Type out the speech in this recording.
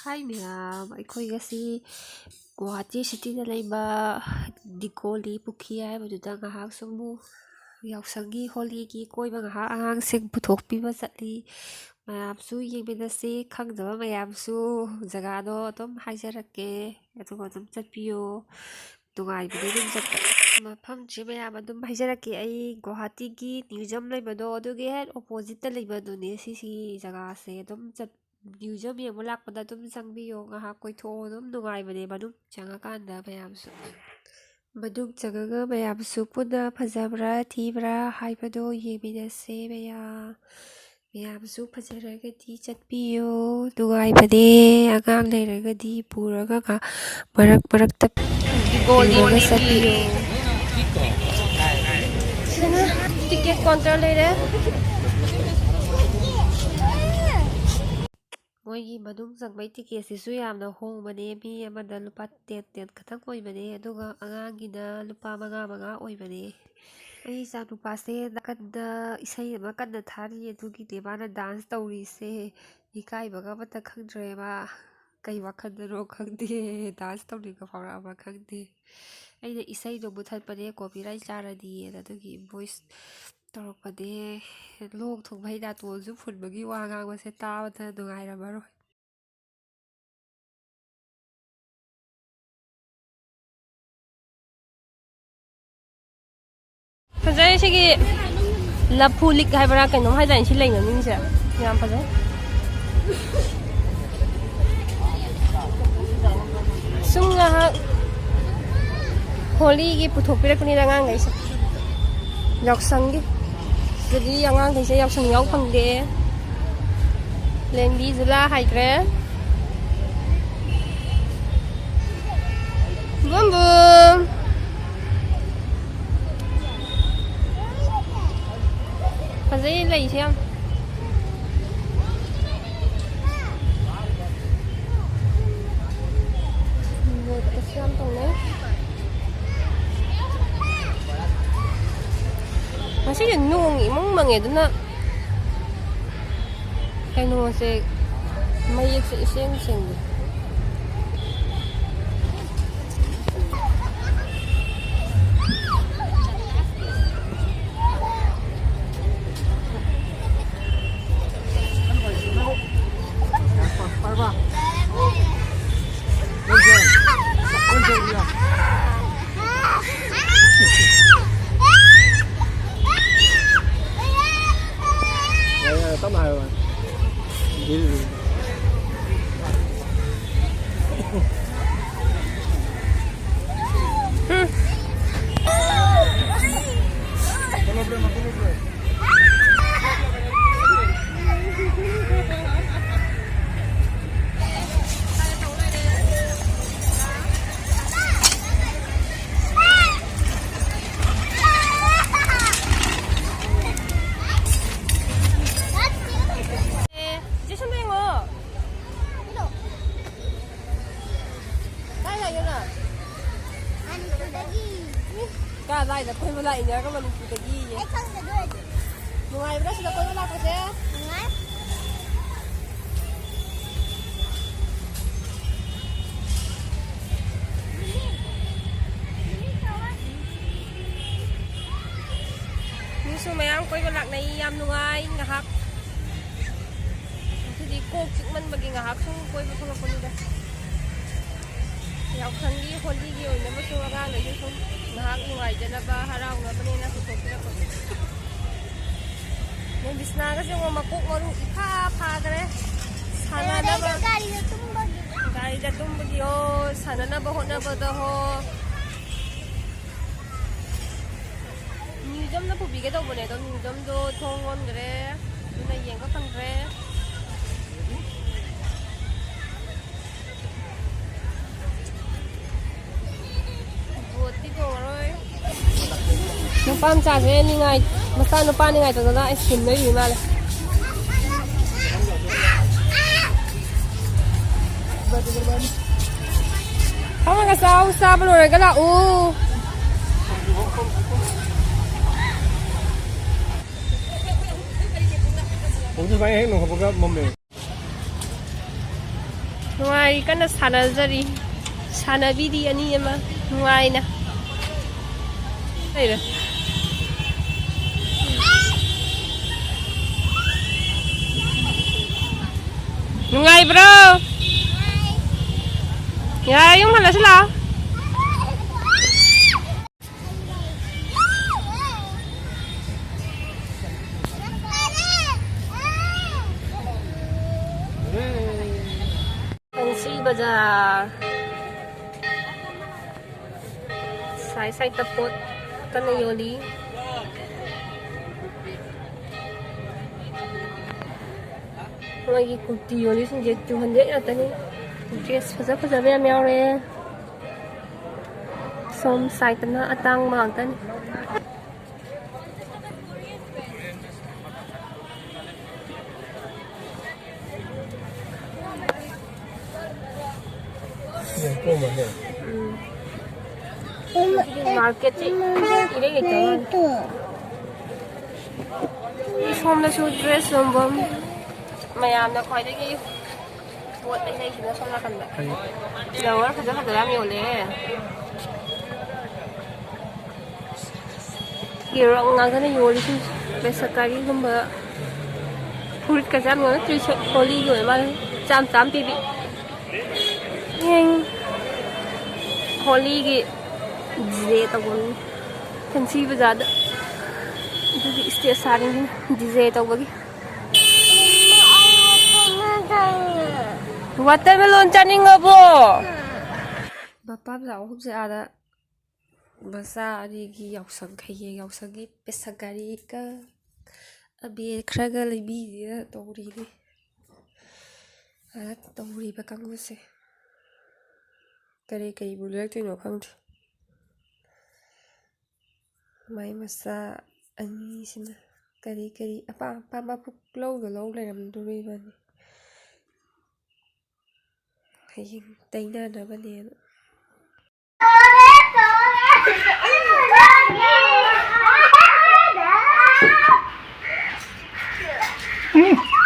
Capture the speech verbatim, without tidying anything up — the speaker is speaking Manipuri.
ꯍꯥꯏ ꯃꯌꯥꯝ, ꯑꯩꯈꯣꯏ ꯉꯁꯤ ꯒꯨꯋꯥꯍꯥꯇꯤ ꯁꯤꯇꯤꯗ ꯂꯩꯕ ꯗꯤꯀꯣꯂꯤ ꯄꯨꯈ꯭ꯔꯤ ꯍꯥꯏꯕꯗꯨꯗ ꯉꯥꯏꯍꯥꯛ ꯁꯨꯝ ꯌꯥꯎꯁꯪꯒꯤ, ꯍꯣꯂꯤꯒꯤ ꯀꯣꯏꯕ ꯉꯥꯏꯍꯥꯛ ꯑꯉꯥꯡꯁꯤꯡ ꯄꯨꯊꯣꯛꯄꯤꯕ ꯆꯠꯂꯤ꯫ ꯃꯌꯥꯝꯁꯨ ꯌꯦꯡꯃꯤꯟꯅꯁꯤ, ꯈꯪꯗꯕ ꯃꯌꯥꯝꯁꯨ ꯖꯒꯥꯗꯣ ꯑꯗꯨꯝ ꯍꯥꯏꯖꯔꯛꯀꯦ, ꯑꯗꯨꯒ ꯑꯗꯨꯝ ꯆꯠꯄꯤꯌꯣ꯫ ꯅꯨꯡꯉꯥꯏꯕꯅꯦ ꯑꯗꯨꯝ ꯆꯠꯄ꯫ ꯃꯐꯝꯁꯦ ꯃꯌꯥꯝ ꯑꯗꯨꯝ ꯍꯥꯏꯖꯔꯛꯀꯦ꯫ ꯑꯩ ꯒꯨꯋꯥꯍꯥꯇꯤꯒꯤ ꯃ꯭ꯌꯨꯖꯝ ꯂꯩꯕꯗꯣ, ꯑꯗꯨꯒꯤ ꯍꯦꯛ ꯑꯣꯄꯣꯖꯤꯠꯇ ꯂꯩꯕꯗꯨꯅꯦ ꯁꯤꯁꯤ ꯖꯒꯥꯁꯦ꯫ ꯑꯗꯨꯝ ꯆꯠ-, ꯃ꯭ꯌꯨꯖꯝ ꯌꯦꯡꯕ ꯂꯥꯛꯄꯗ ꯑꯗꯨꯝ ꯆꯪꯕꯤꯌꯣ, ꯉꯥꯏꯍꯥꯛ ꯀꯣꯏꯊꯣꯛꯑꯣ, ꯑꯗꯨꯝ ꯅꯨꯡꯉꯥꯏꯕꯅꯦ ꯃꯅꯨꯡ ꯆꯪꯉꯀꯥꯟꯗ ꯃꯌꯥꯝꯁꯨ꯫ ꯃꯅꯨꯡ ꯆꯪꯉꯒ ꯃꯌꯥꯝꯁꯨ ꯄꯨꯟꯅ ꯐꯖꯕ꯭ꯔꯥ ꯊꯤꯕ꯭ꯔꯥ ꯍꯥꯏꯕꯗꯣ ꯌꯦꯡꯃꯤꯟꯅꯁꯦ ꯃꯌꯥꯝ꯫ ꯃꯌꯥꯝꯁꯨ ꯐꯖꯔꯒꯗꯤ ꯆꯠꯄꯤꯌꯨ, ꯅꯨꯡꯉꯥꯏꯕꯅꯦ꯫ ꯑꯉꯥꯡ ꯂꯩꯔꯒꯗꯤ ꯄꯨꯔꯒ ꯉꯥꯏꯍꯥꯛ ꯃꯔꯛ ꯃꯔꯛꯇ ꯄꯨꯔꯒ ꯆꯠꯄꯤꯌꯨ꯫ ꯁꯤꯗꯅ ꯇꯤꯀꯦꯠ ꯀꯥꯎꯟꯇꯔ ꯂꯩꯔꯦ꯫ ꯃꯣꯏꯒꯤ ꯃꯅꯨꯡ ꯆꯪꯕꯩ ꯇꯤꯀꯦꯠꯁꯤꯁꯨ ꯌꯥꯝꯅ ꯍꯣꯡꯕꯅꯦ, ꯃꯤ ꯑꯃꯗ ꯂꯨꯄꯥ ꯇꯦꯟ ꯇꯦꯟ ꯈꯛꯇꯪ ꯑꯣꯏꯕꯅꯦ, ꯑꯗꯨꯒ ꯑꯉꯥꯡꯒꯤꯅ ꯂꯨꯄꯥ ꯃꯉꯥ ꯃꯉꯥ ꯑꯣꯏꯕꯅꯦ꯫ ꯑꯩ ꯏꯆꯥ ꯅꯨꯄꯥꯁꯦ ꯅꯥꯀꯟꯗ ꯏꯁꯩ ꯑꯃ ꯀꯟꯅ ꯊꯥꯔꯤ, ꯑꯗꯨꯒꯤꯅꯦ ꯃꯥꯅ ꯗꯥꯟꯁ ꯇꯧꯔꯤꯁꯦ꯫ ꯏꯀꯥꯏꯕꯒ ꯑꯃꯠꯇ ꯈꯪꯗ꯭ꯔꯦ ꯃꯥ꯫ ꯀꯩ ꯋꯥꯈꯜꯗꯅꯣ ꯈꯪꯗꯦ, ꯗꯥꯟꯁ ꯇꯧꯅꯤꯡꯕ ꯐꯥꯎꯔꯛꯑꯕ ꯈꯪꯗꯦ꯫ ꯑꯩꯅ ꯏꯁꯩꯗꯣ ꯃꯨꯊꯠꯄꯅꯦ, ꯀꯣꯄꯤꯔꯥꯏꯠ ꯆꯥꯔꯗꯤꯅ, ꯑꯗꯨꯒꯤ ꯚꯣꯏꯁ ꯇꯧꯔꯛꯄꯅꯦ꯫ ꯂꯣꯛ ꯊꯨꯡꯕꯩ ꯅꯥꯇꯣꯟꯁꯨ ꯐꯨꯟꯕꯒꯤ ꯋꯥ ꯉꯥꯡꯕꯁꯦ ꯇꯥꯕꯗ ꯅꯨꯡꯉꯥꯏꯔꯝꯃꯔꯣꯏ꯫ ꯐꯖꯩ꯫ ꯁꯤꯒꯤ ꯂꯐꯨ ꯂꯤꯛ ꯍꯥꯏꯕ꯭ꯔꯥ ꯀꯩꯅꯣꯝ ꯍꯥꯏꯗꯥꯏꯅꯦ, ꯁꯤ ꯂꯩ ꯃꯃꯤꯡꯁꯦ꯫ ꯌꯥꯝ ꯐꯖꯩ꯫ ꯁꯨꯝ ꯉꯥꯏꯍꯥꯛ ꯍꯣꯂꯤꯒꯤ ꯄꯨꯊꯣꯛꯄꯤꯔꯛꯄꯅꯤꯅ ꯑꯉꯥꯡꯈꯩꯁꯦ, ꯌꯥꯎꯁꯪꯒꯤ꯫ ꯁꯤꯗꯗꯤ ꯑꯉꯥꯡꯈꯩꯁꯦ ꯌꯥꯎꯁꯪ ꯌꯥꯎ ꯐꯪꯗꯦ꯫ ꯂꯦꯡꯕꯤ ꯖꯨꯂꯥ ꯍꯥꯏꯈ꯭ꯔꯦ꯫ Boom boom. ꯐꯖꯩ ꯂꯩꯁꯦ ꯌꯥꯝ꯫ ꯌꯥꯝ ꯇꯧꯅꯩ꯫ ꯉꯁꯤꯁꯦ ꯅꯣꯡ ꯏꯃꯪ ꯃꯪꯉꯦ, ꯑꯗꯨꯅ ꯀꯩꯅꯣꯁꯦ, ꯃꯌꯦꯛꯁꯦ ꯏꯁꯦꯡ ꯁꯦꯡꯗꯦ꯫ ꯌꯥꯔꯦ, ꯌꯥꯔꯦ, ꯇꯞꯅ ꯍꯥꯏꯌꯣ, ꯚꯥꯏ꯫ ꯀꯥꯏ ꯂꯥꯛꯏꯅꯣ ꯅꯪ? ꯃꯅꯤꯄꯨꯔꯗꯒꯤ꯫ ꯀꯥꯏ ꯂꯥꯏꯗ ꯀꯣꯏꯕ ꯂꯥꯛꯏꯅꯦ ꯍꯥꯏꯔꯒ ꯃꯅꯤꯄꯨꯔꯗꯒꯤ꯫ ꯑꯩ ꯈꯪꯗꯦ ꯑꯗꯨ ꯑꯣꯏꯔꯗꯤ꯫ ꯅꯨꯡꯉꯥꯏꯕ꯭ꯔꯥ ꯁꯤꯗ ꯀꯣꯏꯕ ꯂꯥꯛꯄꯁꯦ? ꯅꯨꯡꯉꯥꯏ꯫ ꯃꯤꯁꯨ ꯃꯌꯥꯝ ꯀꯣꯏꯕ ꯂꯥꯛꯅꯩ, ꯌꯥꯝ ꯅꯨꯡꯉꯥꯏ ꯉꯥꯏꯍꯥꯛ꯫ ꯉꯁꯤꯗꯤ ꯀꯣꯛ ꯆꯤꯛꯃꯟꯕꯒꯤ ꯉꯥꯏꯍꯥꯛ ꯁꯨꯝ ꯀꯣꯏꯕ ꯊꯣꯛꯂꯛꯄꯅꯤꯗ꯫ ꯌꯥꯎꯁꯪꯒꯤ ꯍꯣꯂꯤꯒꯤ ꯑꯣꯏꯅꯕꯁꯨ ꯑꯉꯥꯡꯈꯩꯁꯨ ꯁꯨꯝ ꯉꯥꯏꯍꯥꯛ ꯅꯨꯡꯉꯥꯏꯖꯅꯕ ꯍꯔꯥꯎꯅꯕꯅꯦꯅ ꯄꯨꯊꯣꯛꯄꯤꯔꯛꯄꯅꯤ꯫ ꯅꯣꯏ ꯕꯤꯁꯅꯥꯒꯁꯦ ꯌꯦꯡꯉꯣ, ꯃꯀꯣꯛ ꯃꯔꯨ ꯏꯐꯥ ꯐꯥꯈ꯭ꯔꯦ꯫ ꯁꯥꯟꯅꯅꯕ ꯒꯥꯔꯤꯗ ꯇꯨꯝꯕꯒꯤ꯫ ꯒꯥꯔꯤꯗ ꯇꯨꯝꯕꯒꯤ, ꯑꯣ, ꯁꯥꯟꯅꯅꯕ ꯍꯣꯠꯅꯕꯗ ꯍꯣ꯫ ꯃ꯭ꯌꯨꯖꯝꯗ ꯄꯨꯕꯤꯒꯦ ꯇꯧꯕꯅꯦ, ꯑꯗꯣ ꯃ꯭ꯌꯨꯖꯝꯗꯣ ꯊꯣꯡ ꯂꯣꯟꯈ꯭ꯔꯦ, ꯑꯗꯨꯅ ꯌꯦꯡꯕ ꯐꯪꯗ꯭ꯔꯦ꯫ ꯕꯣꯠꯇꯤ ꯇꯣꯡꯉꯔꯣꯏ꯫ ꯅꯨꯄꯥ ꯃꯆꯥꯁꯦ ꯅꯤꯡꯉꯥꯏ, ꯃꯆꯥ ꯅꯨꯄꯥ ꯅꯤꯡꯉꯥꯏ ꯇꯧꯗꯅ ꯑꯥꯏꯁ ꯀ꯭ꯔꯤꯝ ꯂꯩꯔꯤ ꯃꯥꯜꯂꯦ꯫ ꯑꯃꯒ ꯆꯥꯎ, ꯆꯥꯕ ꯂꯣꯏꯔꯒ ꯂꯥꯛꯎ꯫ ꯄꯨꯡꯁꯦ ꯁꯨꯃꯥꯏꯅ ꯍꯦꯛ ꯅꯣꯡꯈꯠꯄꯒ ꯃꯝꯃꯦ꯫ ꯅꯨꯡꯉꯥꯏꯔꯤ, ꯀꯟꯅ ꯁꯥꯟꯅꯖꯔꯤ꯫ ꯁꯥꯟꯅꯕꯤꯔꯤ ꯑꯅꯤ ꯑꯃ ꯅꯨꯡꯉꯥꯏꯅ꯫ ꯂꯩꯔꯦ꯫ ꯅꯨꯡꯉꯥꯏꯕ꯭ꯔꯣ? ꯌꯥꯔꯦ, ꯌꯨꯝ ꯍꯜꯂꯁꯤ ꯂꯥꯛꯑꯣ꯫ ꯐꯦꯟꯁꯤ ꯕꯖꯥꯔ꯫ ꯁꯥꯏ ꯁꯥꯏꯗ ꯄꯣꯠ ꯀꯟꯅ ꯌꯣꯜꯂꯤ꯫ ꯃꯣꯏꯒꯤ ꯀꯨꯔꯇꯤ ꯌꯣꯜꯂꯤꯁꯤꯡꯁꯦ two hundred ꯉꯥꯛꯇꯅꯤ꯫ ꯗ꯭ꯔꯦꯁ ꯐꯖ ꯐꯖꯕ ꯌꯥꯝ ꯌꯥꯎꯔꯦ꯫ ꯁꯣꯝ ꯁꯥꯏꯗꯇꯅ ꯑꯇꯥꯡꯕ ꯉꯥꯛꯇꯅꯤ꯫ ꯎꯝ꯫ ꯃꯥꯔꯀꯦꯠꯁꯤ ꯏꯔꯩ ꯂꯩꯇꯕ ꯃꯥꯜꯂꯤ꯫ ꯁꯣꯝꯗꯁꯨ ꯗ꯭ꯔꯦꯁ ꯌꯣꯟꯐꯝ ꯃꯌꯥꯝꯅ ꯈ꯭ꯋꯥꯏꯗꯒꯤ ꯄꯣꯠ ꯂꯩꯅꯩꯁꯤꯅ ꯁꯣꯝ ꯅꯥꯀꯟꯗ꯫ ꯐ꯭ꯂꯋꯔ ꯐꯖ ꯐꯖꯕ ꯌꯥꯝ ꯌꯣꯜꯂꯦ꯫ ꯐꯤꯔꯣꯜ ꯉꯥꯛꯇꯅ ꯌꯣꯜꯂꯤꯁꯤꯡꯁꯦ꯫ ꯄꯦꯁꯀꯥꯔꯤꯒꯨꯝꯕ ꯐꯨꯔꯤꯠꯀꯁꯦ ꯌꯥꯝ ꯌꯣꯜꯂꯦ꯫ ꯇ꯭ꯔꯤꯁꯦ ꯍꯣꯂꯤꯒꯤ ꯑꯣꯏ ꯃꯥꯜꯂꯦ꯫ ꯆꯥꯝ ꯆꯥꯝ ꯄꯤꯕꯤ꯫ ꯌꯦꯡ꯫ ꯍꯣꯂꯤꯒꯤ ꯗꯤ ꯖꯦ ꯇꯧꯐꯝ ꯐꯦꯟꯁꯤ ꯕꯖꯥꯔꯗ꯫ ꯑꯗꯨꯒꯤ ꯏꯁꯇꯦꯖ ꯁꯥꯔꯤꯅꯤ ꯗꯤ ꯖꯦ ꯇꯧꯕꯒꯤ꯫ ꯋꯥꯇꯔꯃꯦꯂꯣꯟ ꯆꯥꯅꯤꯡꯉꯕꯣ? ꯕꯄꯥ ꯕꯖꯥꯔ ꯑꯍꯨꯝꯁꯦ ꯑꯥꯗ ꯃꯆꯥ ꯑꯅꯤꯒꯤ ꯌꯥꯎꯁꯪ, ꯍꯌꯦꯡ ꯌꯥꯎꯁꯪꯒꯤ ꯄꯦꯁꯀꯥꯔꯤꯒ ꯑꯕꯦꯔ ꯈꯔꯒ ꯂꯩꯕꯤꯗꯅ ꯇꯧꯔꯤꯅꯤ꯫ ꯑꯥꯗ ꯇꯧꯔꯤꯕ ꯀꯥꯡꯕꯨꯁꯦ ꯀꯔꯤ ꯀꯔꯤꯕꯨ ꯂꯩꯔꯛꯇꯣꯏꯅꯣ ꯈꯪꯗꯦ꯫ ꯃꯥꯏ ꯃꯆꯥ ꯑꯅꯤꯁꯤꯅ ꯀꯔꯤ ꯀꯔꯤ ꯑꯄꯥꯝ ꯑꯄꯥꯝꯕ ꯄꯨꯡꯂꯧꯗ ꯂꯧ ꯂꯩꯔꯝꯗꯣꯔꯤꯕꯅꯤ꯫ ꯍꯌꯦꯡ ꯇꯩꯅꯅꯕꯅꯦꯅ꯫ ꯎꯝ꯫